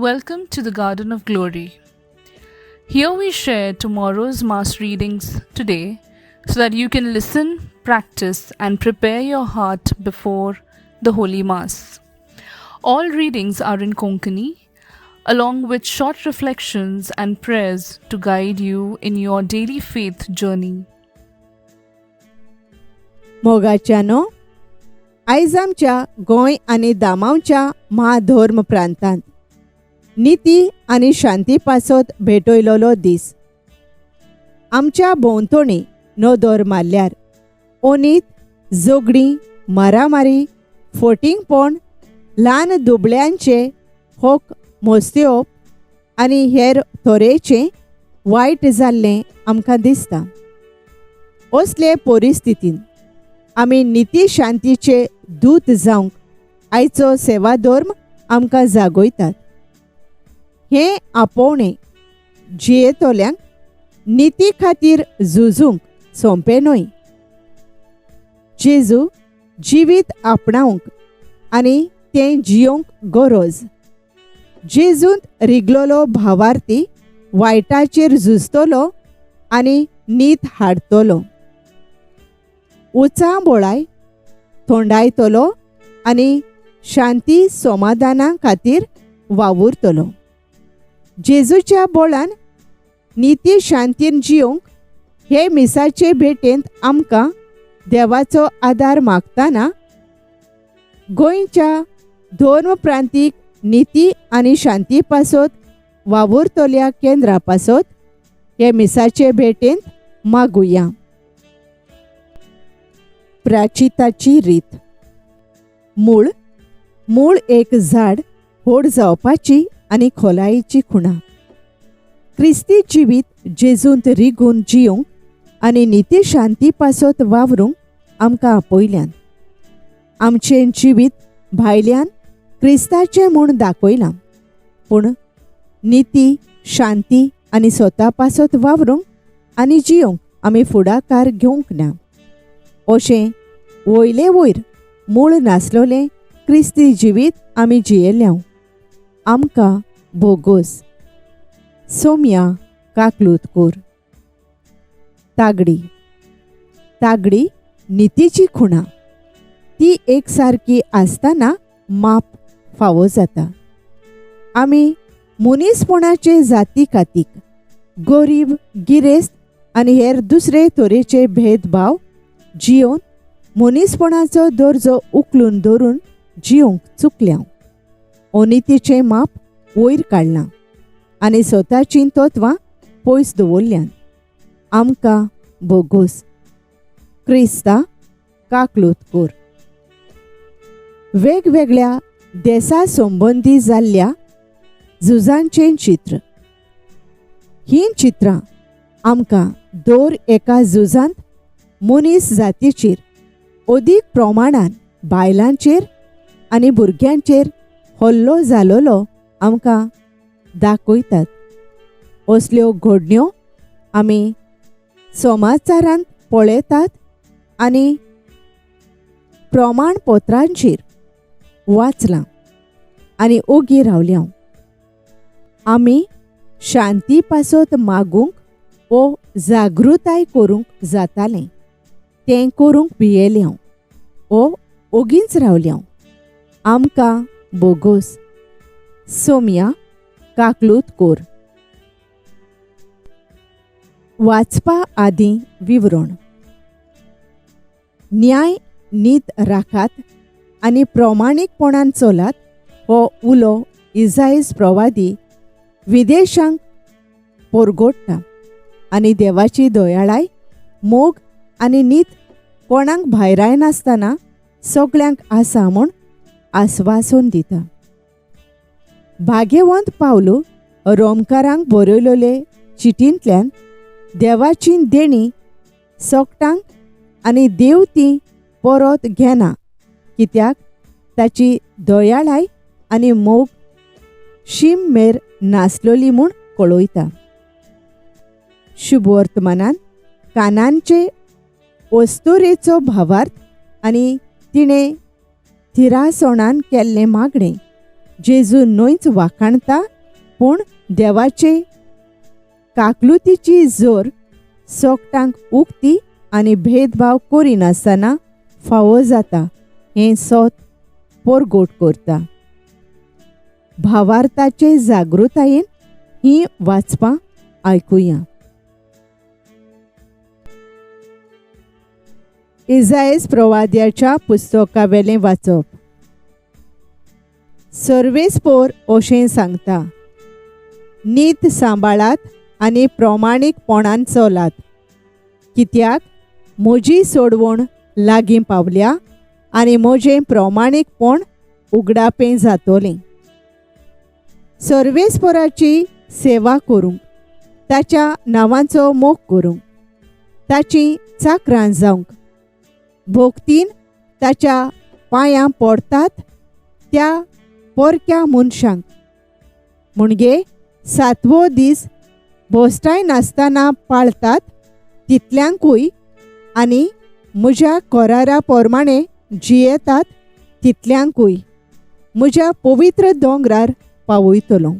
Welcome to the Garden of Glory. Here we share tomorrow's Mass readings today so that you can listen, practice, and prepare your heart before the Holy Mass. All readings are in Konkani, along with short reflections and prayers to guide you in your daily faith journey. मोगाच्यानो, आयज आमच्या गोंय आनी दामांवच्या म्हाधर्म प्रांतांत निती आनी शांती पासत भेटयलोलो दीस. आमच्या भोंवतणी नदर मारल्यार ओनीत, झगडीं, मारामारी, फटींगपण, ल्हान दुबळ्यांचे हक मोस्तेवप आनी हेर तरेचें वायट जाल्लें आमकां दिसता. असले परिस्थितीन आमी निती शांतीचे दूत जावंक आयचो सेवाधर्म आमकां जागयतात. हें आपोवणें जियेतल्यांक निती खातीर झुजूंक सोंपें न्हय. जेजू जिवीत आपणावंक आनी तें जियोवंक गरज. जेजूंत रिगलोलो भावार्थी वायटाचेर झुजतलो आनी नीत हाडटलो, उचां बोळाय थोंडायतलो आनी शांती समाधाना खातीर वावुरतलो. जेजूच्या बोळान निती शांतीन जियोवंक हे मिसाचे भेटेंत आमकां देवाचो आदार मागतना गोंयच्या धर्म प्रांतीक निती आनी शांती पासत वावुरतल्या केंद्रा पासत हे मिसाचे भेटेंत मागुया. प्राचिताची रीत. मूळ मूळ एक झाड व्हड जावपाची आनी खोलायेची खुणा. क्रिस्ती जिवीत जेजूंत रिगून जियोवंक आनी निती शांती पासत वावरूंक आमकां आपयल्यान. आमचें जिवीत भायल्यान क्रिस्ताचें म्हूण दाखयलां, पूण निती शांती आनी स्वता पासत वावरूंक आनी जियोवंक आमी फुडाकार घेवंक ना. अशें वयले वयर मूळ नासलोलें क्रिस्ती जिवीत आमी जियेल्या. आमकां भोगोस. सोम्या काकलूत कोर. तागडी. तागडी नितीची खुणा. ती एकसारकी आसतना माप फावो जाता. आमी मनीसपणाचे जाती कातीक, गरीब गिरेस्त आनी हेर दुसरे तरेचे भेदभाव जियोवन मनीसपणाचो दर्जो उखलून धरून जियोवंक चुकल्या. अनितीचें माप वयर काडलां आनी स्वताचीं तत्वां पयस दवरल्यान. आमकां भोगोस. क्रिस्ता काकलूत कोर. वेगवेगळ्या देसा संबंदी जाल्ल्या झुजांचें चित्र. हीं चित्रां आमकां दर एका झुजांत मनीस जातीचेर, अदीक प्रमाणान बायलांचेर आनी भुरग्यांचेर हल्लो जालोलो आमकां दाखयतात. असल्यो घडण्यो आमी समाचारांत पळयतात आनी प्रमाणपत्रांचेर वाचलां आनी ओगी रावल्या. आमी शांती पासत मागूंक वो जागृताय करूंक जातालें तें करूंक भियेल्या वो ओगीच रावल्या. आमकां बोगोस. सोम्या काकलूत कोर. वाचपा आदीं विवरण. न्याय नीत राखात आनी प्रमाणीकपणान चलात हो उलो इजायज प्रवादी विदेशांक पोरगोडटा आनी देवाची दयाळाय, मोग आनी नीत कोणाक भायरायनासतना सगळ्यांक आसा म्हूण आस्वासन दिता. भाग्यवंत पावलू रोमकारांक बरयलोले चिटींतल्यान देवाची देणी सोकटांक आनी देव ती परत घेना, कित्याक ताची दयाळाय आनी मोग शीम मेर नासलोली म्हूण कळयता. शुभवर्तमानान कानांचे अस्तुरेचो भावार्थ आनी तिणें थिरासणान केल्लें मागणें जेजू न्हयच वाखाणता पूण देवाचे काकलुतीची जोर सोकटांक उक्ती आनी भेदभाव करिनासतना फावो जाता हें सोत पोरगोट करता. भावार्थाचे जागृतायेन हीं वाचपां आयकुया. इजायस प्रवाद्याच्या पुस्तकावेलें वाचप. सर्वेस्पोर अशें सांगता, नीत सांबाळात आनी प्रमाणीकपणान चलात, कित्याक म्हजी सोडवण लागीं पावल्या आनी म्हजें प्रमाणीकपण उगडापें जातलें. सर्वेस्पोराची सेवा करूंक, ताच्या नांवाचो मोग करूंक, ताची चाकरां जावंक, भोक्तीन ताच्या पांयां पडतात त्या पोरक्या मनशांक, म्हणजे सातवो दीस भोस्टाय नासतना पाळतात तितल्यांकूय आनी म्हज्या करारा प्रमाणे जियेतात तितल्यांकूय म्हज्या पवित्र दोंगरार पावयतलो.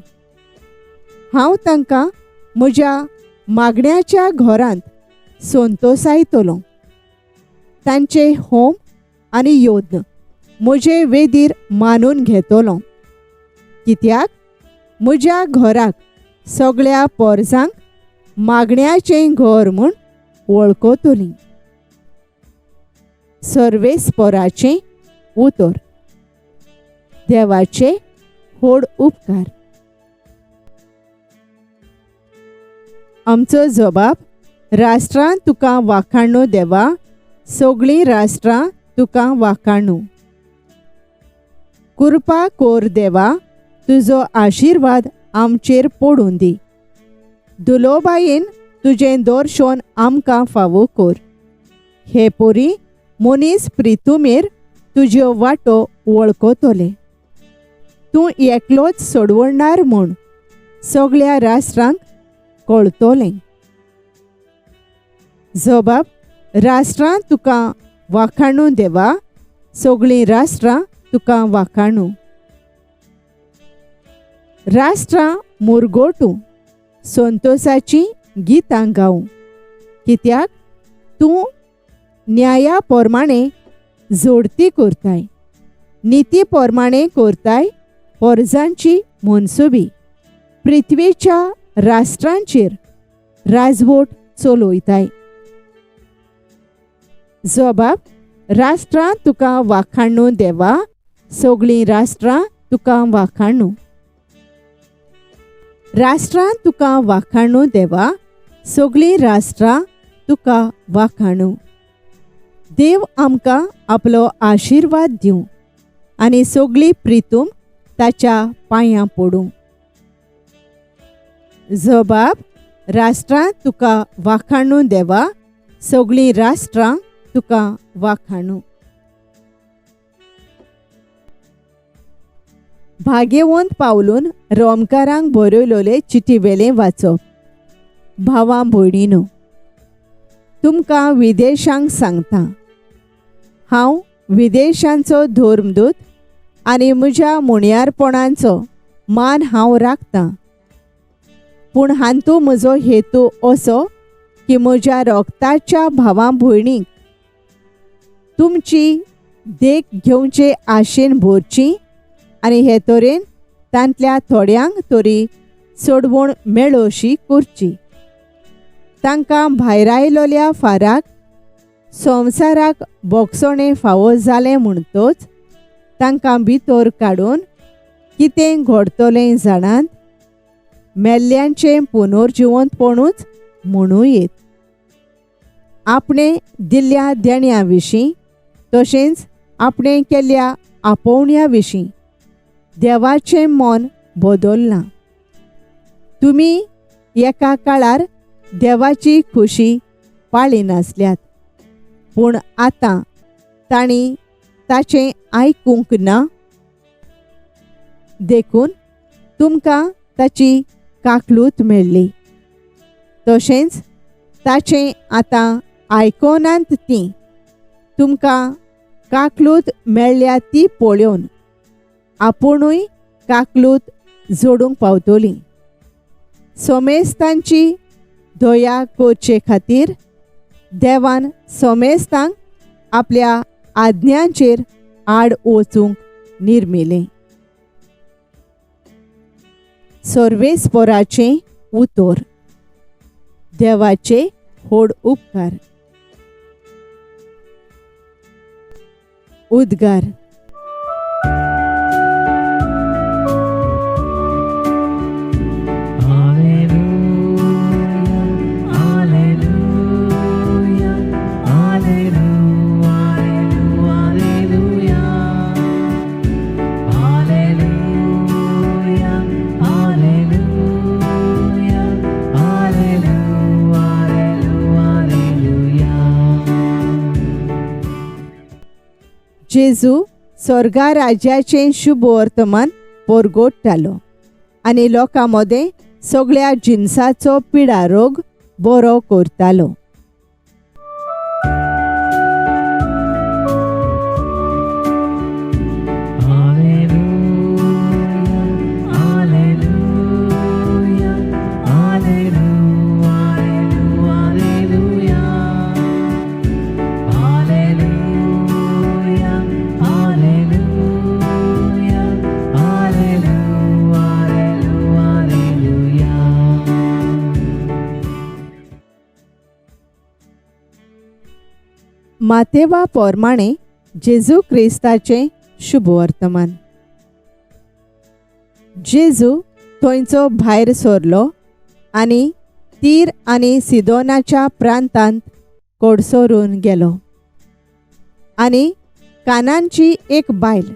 हांव तांकां म्हज्या मागण्याच्या घरांत संतोसायतलो. तांचे होम आनी यज्ञ म्हजे वेदीर मानून घेतलो, कित्याक म्हज्या घराक सगळ्या पोरजांक मागण्याचें घर म्हूण वळखतलीं. सर्वेस्पोराचें उतर. देवाचे व्हड उपकार. आमचो जबाब, राष्ट्रां तुका वाखाणू देवा, सगळीं राष्ट्रां तुका वाखाणू. कृपा कोर देवा, तुजो आशिर्वाद आमचेर पडून दी. दुलोबायेन तुजें दर्शन आमकां फावो कोर. हे पोरी मनीस प्रितुमेर तुज्यो वाटो वळखतले. तूं एकलोच सोडवणार म्हूण सगळ्या राष्ट्रांक कळतलें. जबाब, राष्ट्रां तुका वाखाणू देवा, सगळीं राष्ट्रां तुका वाखाणू. राष्ट्रां मुरगोटू संतोसाचीं गितां गावूं, कित्याक तूं न्याया प्रमाणे जोडती करताय, निती प्रमाणे करताय पोरजांची मनसुबी, पृथ्वेच्या राष्ट्रांचेर राजवट चलयताय. जबाब, राष्ट्रां तुका वाखाणू देवा, सगळीं राष्ट्रां तुका वाखाणू. राष्ट्रां तुका वाखाणू देवा, सगळीं राष्ट्रां तुका वाखाणू. देव आमकां आपलो आशिर्वाद दिवं आनी सगळी प्रितूम ताच्या पांयां पडूं. जबाब, राष्ट्रां तुका वाखाणू देवा, सगळीं राष्ट्रां तुका वाखाणू. भाग्यवंत पावलून रोमकारांक बरयलोले चिटीवेलें वाचप. भावां भयणीनो, तुमकां विदेशांक सांगता, हांव विदेशांचो धर्मदूत आनी म्हज्या मुणयारपणाचो मान हांव राखतां, पूण हांतू म्हजो हेतू असो की म्हज्या रोगताच्या भावां भयणींक तुमची देख घेवचे आशेन भरची आनी हे तरेन तांतल्या थोड्यांक तरी सोडवण मेळोशी करची. तांकां भायरायलोल्या फाराक संवसाराक बोगसणें फावो जालें म्हणटच तांकां भितर काडून कितें घडतलें जाणात, मेल्ल्यांचें पुनर्जिवंतपणूच म्हणूं येत. आपणें दिल्ल्या देण्या विशीं तशेंच आपणें केल्ल्या आपोवण्या विशीं देवाचें मन बदललां. तुमी एका काळार देवाची खुशी पाळिनासल्यात, पूण आतां तांणी ताचें आयकूंक ना, देखून तुमकां ताची काकलूत मेळ्ळी. तशेंच ताचें आतां आयकोनात तीं तुमकां काकलूत मेळ्ळ्या ती पळोवन आपुणूय काकलूत जोडूंक पावतलीं. सोमेस्तांची दया करचे खातीर देवान सोमेस्तांक आपल्या आज्ञांचेर आड वचूंक निर्मिलें. सर्वेस्पोराचें उतर. देवाचे व्हड उपकार. उद्गार. जेजू स्वर्गा राज्याचें शुभ वर्तमान परगटतालो आनी लोकां मदें सगळ्या जिनसाचो पिडारोग बरो करतालो. मातेवा पोरमाणे जेजू क्रिस्ताचें शुभ वर्तमान. जेजू थंयचो भायर सरलो आनी तीर आनी सिदोनाच्या प्रांतांत कोडसरून गेलो. आनी कानांची एक बायल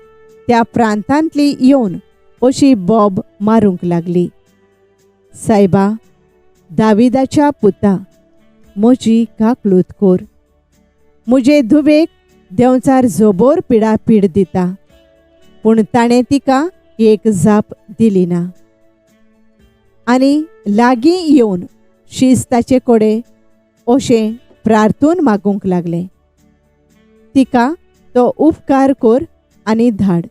त्या प्रांतांतली येवन अशी बोब मारूंक लागली, सायबा, दाविदाच्या पुता, म्हजी काकलूत कोर. म्हजे धुवेक देंवचार जोबोर पिडापीड दिता. पूण ताणें तिका एक जाप दिली ना. आनी लागीं येवन शीस ताचे कडेन अशें प्रार्थून मागूंक लागलें, तिका तो उपकार कर आनी धाड.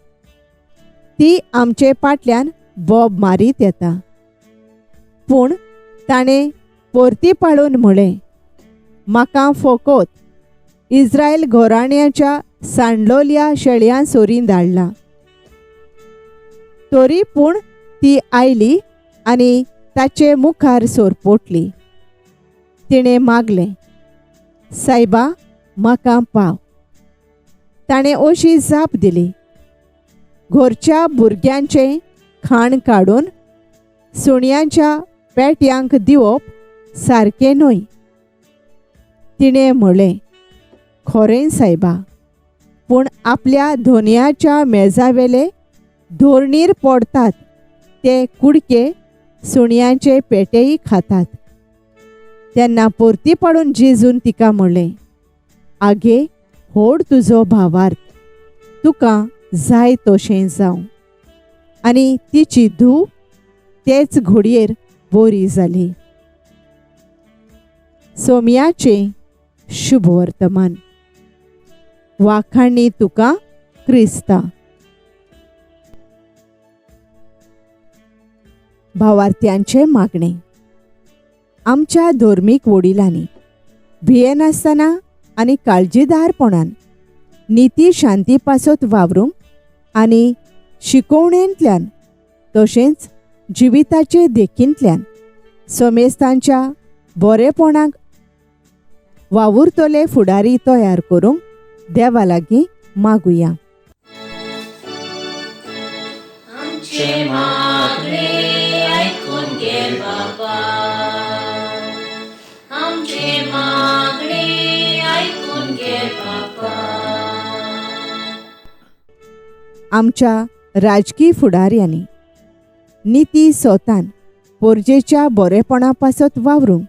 ती आमचे पाटल्यान बोब मारीत येता. पूण ताणें परती पाळून म्हळें, म्हाका फोकोत इस्रायल घराण्याच्या सांडलोल्या शेळयां सोरीं धाडला. तरी पूण ती आयली आनी ताचे मुखार सोरपोटली. तिणें मागलें, सायबा, म्हाका पाव. ताणें अशी जाप दिली, घरच्या भुरग्यांचें खाण काडून सुण्यांच्या पेट्यांक दिवप सारकें न्हय. तिणें म्हळें, खरें सायबा, पूण आपल्या धोनयाच्या मेजावेले धोरणीर पडतात ते कुडके सुण्यांचे पेटेय खातात. तेन्ना परती पडून जेजून तिका म्हणलें, आगे, होड तुजो भावार्थ, तुका जाय तशें जावं. आनी तिची धूव तेच घडयेर बरी जाली. सोम्याचें शुभ वर्तमान. वाखाणी तुका क्रिस्ता. भावार्थ्यांचें मागणें. आमच्या धर्मीक वडिलांनी भियेनासतना आनी काळजीदारपणान निती शांती पासत वावरूंक आनी शिकोवणेंतल्यान तशेंच जिविताचे देखींतल्यान समेस्तांच्या बरेपणाक वावुरतले फुडारी तयार करूंक देवा लागीं मागुया. आमच्या राजकीय फुडाऱ्यांनी निती सोतान पोरजेच्या बरेपणा पासत वावरूंक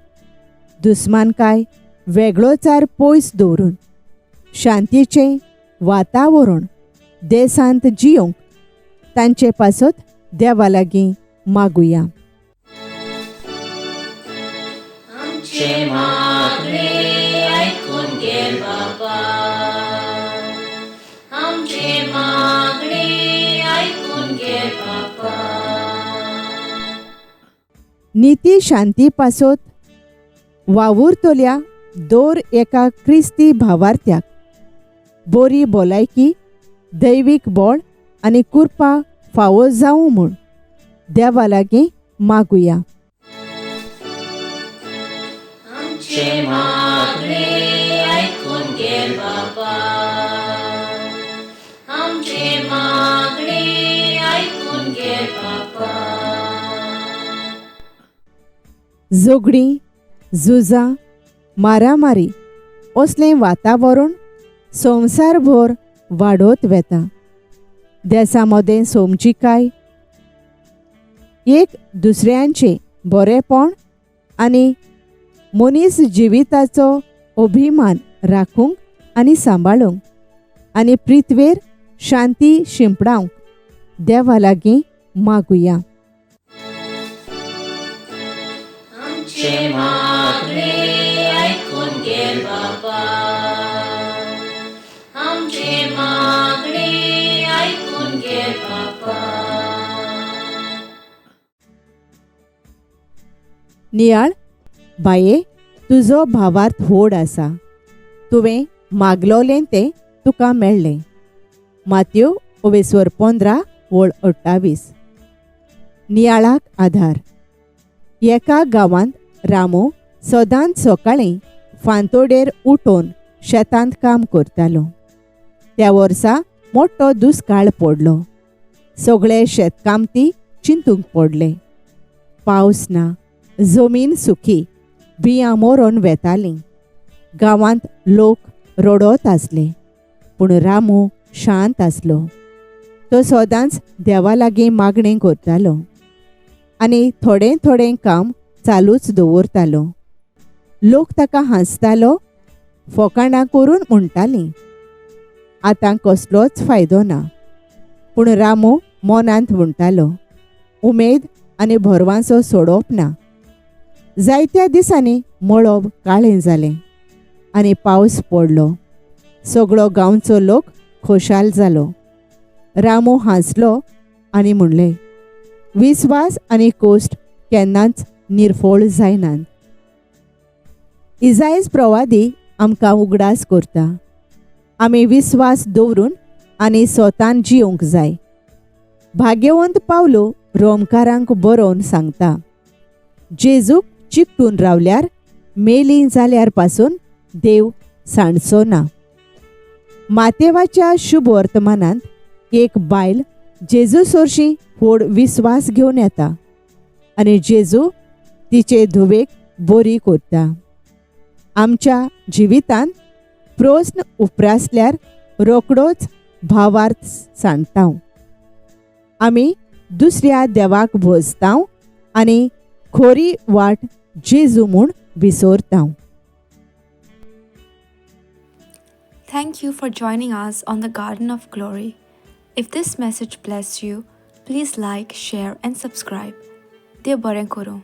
दुस्मानकाय वेगळोचार पयस दवरून शांतीचें वातावरण देशांत जियोंक तांचे पासत देवा लागीं मागुया. निती शांती पासत वावुरतल्या दर एका क्रिस्ती भावार्थ्याक बरी भलायकी, दैवीक बळ आनी कृपा फावो जावं म्हूण देवा लागीं मागुया. आमचें मागणें आयकून घे बाबा, आमचें मागणें आयकून घे बाबा. झगडीं, झुजां, मारामारी असलें वातावरण संवसारभर वाडत वेता. देसा मदें समजिकाय, एक दुसऱ्यांचें बरेंपण आनी मनीस जिविताचो अभिमान राखूंक आनी सांबाळूंक आनी पृथ्वेर शांती शिंपडावंक देवा लागीं मागुया. आमचें मागणें आयकून घे बाबा, आमचें मागणें आयकून घे बाबा. नियाळ बाये, तुजो भावार्थ व्हड आसा, तुवें मागलोलें तें तुका मेळ्ळें. मात्यो ओवेस्वर 15:28. नियाळाक आधार. एका गांवांत रामू सदांच सकाळीं फांतोडेर उठून शेतांत काम करतालो. त्या वर्सा मोठो दुस्काळ पडलो. सगळे शेतकामती चिंतूंक पडले. पावस ना, जमीन सुकी, बियां मरोन वेतालीं. गांवांत लोक रडत आसले, पूण रामू शांत आसलो. तो सदांच देवा लागीं मागणें करतालो आनी थोडें थोडें काम चालूच दवरतालो. लोक ताका हांसतालो, फोकाणां करून म्हणटालीं, आतां कसलोच फायदो ना. पूण रामू मनांत म्हणटालो, उमेद आनी भरवांसो सोडप ना. जायत्या दिसांनी मळब काळें जालें आनी पावस पडलो. सगळो गांवचो लोक खोशाल जालो. रामू हांसलो आनी म्हणलें, विस्वास आनी कोश्ट केन्नाच निर्फळ जायनात. इजायज प्रवादी आमकां उगडास करता, आमी विस्वास दवरून आनी स्वतान जियोंक जाय. भाग्यवंत पावलो रोमकारांक बरोवन सांगता, जेजूक चिकटून रावल्यार मेली जाल्यार पासून देव सांडचो ना. मातेवाच्या शुभ वर्तमानांत एक बायल जेजू सरशीं व्हड विस्वास घेवन येता आनी जेजू तिचे धुवेक बरी करता. आमच्या जिवितांत प्रस्न उप्रासल्यार रोखडोच भावार्थ सांडता. आमी दुसऱ्या देवाक भजता आनी खोरी वाट जेजू म्हूण विसरता. Thank you for joining us on the Garden of Glory. If this message blessed you, please like, share and subscribe. देव बरें करूं.